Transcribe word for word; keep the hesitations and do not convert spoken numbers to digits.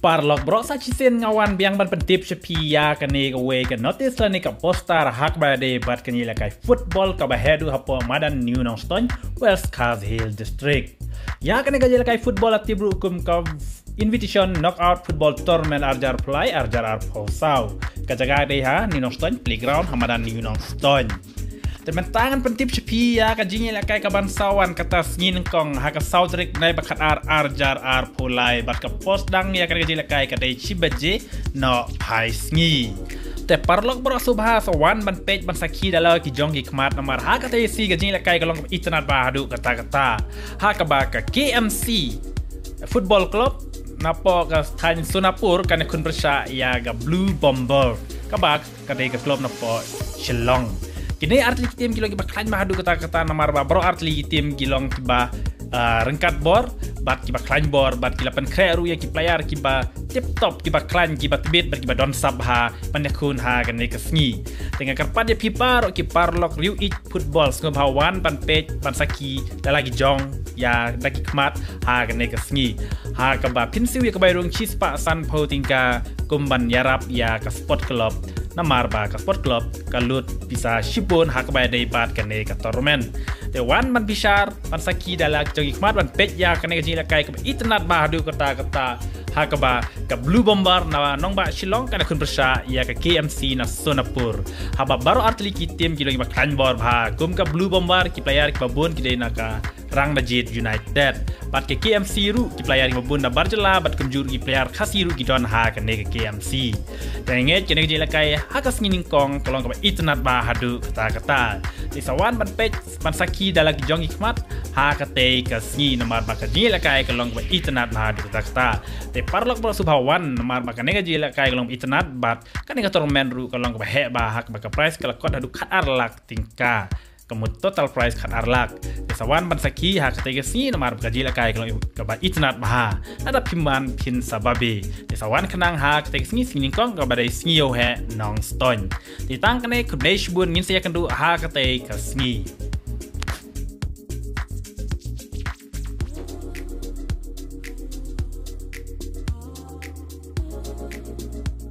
Paralok baroh, sa shisien nga wan biang ban pyntip sha phi ïa kane kawei ka notice lane ka poster ha kaba ïadei bad ka jingïalehkai football kaba heh haduh hapoh madan New Nongstoiñ, West Khasi Hills District. Ïa kane ka jingïalehkai football la tip ruh kum ka Invitation Knockout Football Tournament ar hajar arphew lai ar hajar arphew saw. Ka jaka dei ha New Nongstoiñ Playground ha madan New Nongstoiñ. Te mynta ngan pyntip sha phi ïa ka jingïalehkai kaban sa wan kata sngi nyngkong ha ka saw tarik bnai ba khatar ar hajar arphew lai, bad ka pos dang ïa kane ka jingïalehkai ka dei shi baje noh phai sngi. Te paralok baroh sngewbha sa wan ban peit ban sakhi da la ki jong ki khmat namar ha kata ka sngi ka jingïalehkai ka long kaba itynnad bha haduh katta katta. Ha kaba ka K M C Football Club napoh ka thaiñ Sonapur kan ïakhun pyrshah ïa ka Blue Bomber, kaba ka dei ka club napoh Shillong. Kine artylli ki team ki long kiba khlaiñ bha haduh katta katta namar ba baroh artylli ki team ki long kiba, ah, ryngkat bor bad kiba khlaiñ bor bad ki la pynkhreh ruh ïa ki player kiba tip top, kiba khlaiñ, kiba tbit bad kiba don sap ha ban ïakhun ha kane ka sngi. Te nga kyrpad ïa phi baroh ki paralok riew ïeit football sngewbha wan ban peit ban sakhi da la ki jong ïa da ki khmat ha kane ka sngi. Ha kaba pynsiew ïa ka bai rung shispah sanphew tyngka kum ban ïarap ïa ka sport club namar ba ka sport club ka lut pisa shibun ha kaba ïadei bad kane ka tournament. Te wan ban bishar ban sakhi da la ki jong ki khmat ban peit ïa kane ka jingïalehkai kaba itynnad bha haduh katta katta. Ha kaba ka Blue Bomber na nongbah Shillong kan ïakhun pyrshah ïa ka K M C na Sonapur. Haba baroh artylli ki team ki long kiba khlaiñ bor bha, kum ka Blue Bomber ki player kiba bun ki dei na ka Rangbajit United. Bad ka K M C ruh ki player kiba bun na bar jylla bad kumjuh ruh ki player Khasi ruh ki don ha kane ka K M C. Te ngeit kane ka jingïalehkai ha ka sngi nyngkong ka long kaba itynnad bha haduh katta katta. Te sa wan ban peit ban sakhi da la ki jong ki khmat ha katei ka sngi namar ba ka jingïalehkai ka long kaba itynnad bha haduh katta katta. Te paralok baroh sngewbha wan namar ba kane ka jingïalehkai ka long kaba itynnad bad kane ka tournament ruh ka long kaba heh bha ha kaba ka prize ka la kot haduh khatar lak tyngka. Ka mut total prize khatar lak. Te sa wan ban sakhi ha katei ka sngi namar ba ka jingïalehkai ka long kaba itynnad bha. Lada phim wan phin sa babe. Te sa wan khnang ha katei ka sngi, sngi nyngkong kaba dei sngi ïewheh Nongstoiñ. Te tang kane, khublei shibun, ngin sa ïakynduh ha katei ka sngi.